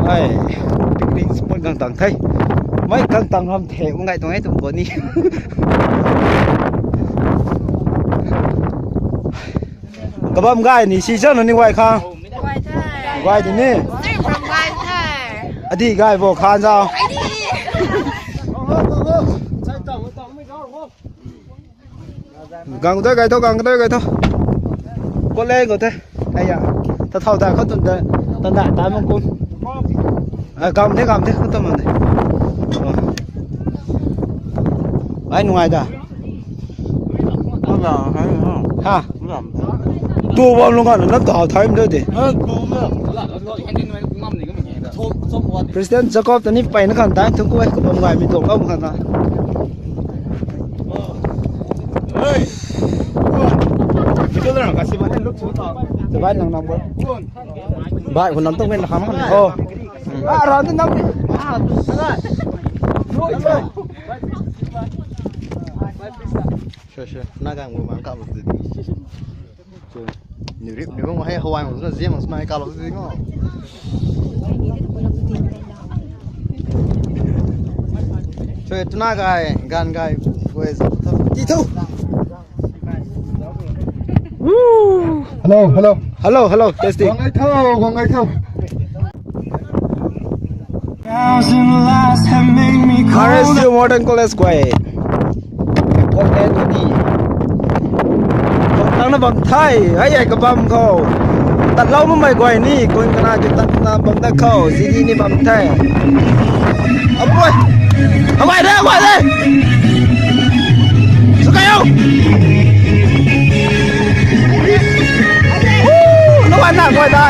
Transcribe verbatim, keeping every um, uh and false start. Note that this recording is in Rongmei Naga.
Ai, picnic spot gang tang the. Mei gang tang ram the, ngai tuang e tum ko ni. Kabam gay ni si zan ni wai kha. Wai the. Wai di ni. Same from wai the. Adi gay bo khan zau. Ai di. Gang tei gay tho, gang tei gay tho. Ko le ko the. Ai ya. Ta thau ta khou tun ta, tan da ta mung kum. A, kam the, kam the, khou tun man de. Ai nungai da. Ha. Tu bam lung kan na ta thai mde de. President Jacob ta ni pai na kan ta thu ko ai ko bam ngai mi tu kam kan na. Bai nang number. Bai ko nam tong men ham. Oh. Ah, ran nam. Sure, sure. Na gang mo mang kam. Ni rip ni bang hei hawai mo na zia mo smai ka lo zi ngo. Choi tuna gai, gan gai, wei ti thu. Hello, hello. Hello, hello, testing. Guang ngai tho, guang ngai tho. Thousand lies have made me cold. R S U Modern College guay. Content ni. Tang na bam thai, ai ai kabam khou. Tat lou ma mai guay ni, kun kana ki tat na bam da khou, zidi ni bam thai. Aboi. Aboi de, aboi de. Sukai o. Woo, no one na guay da.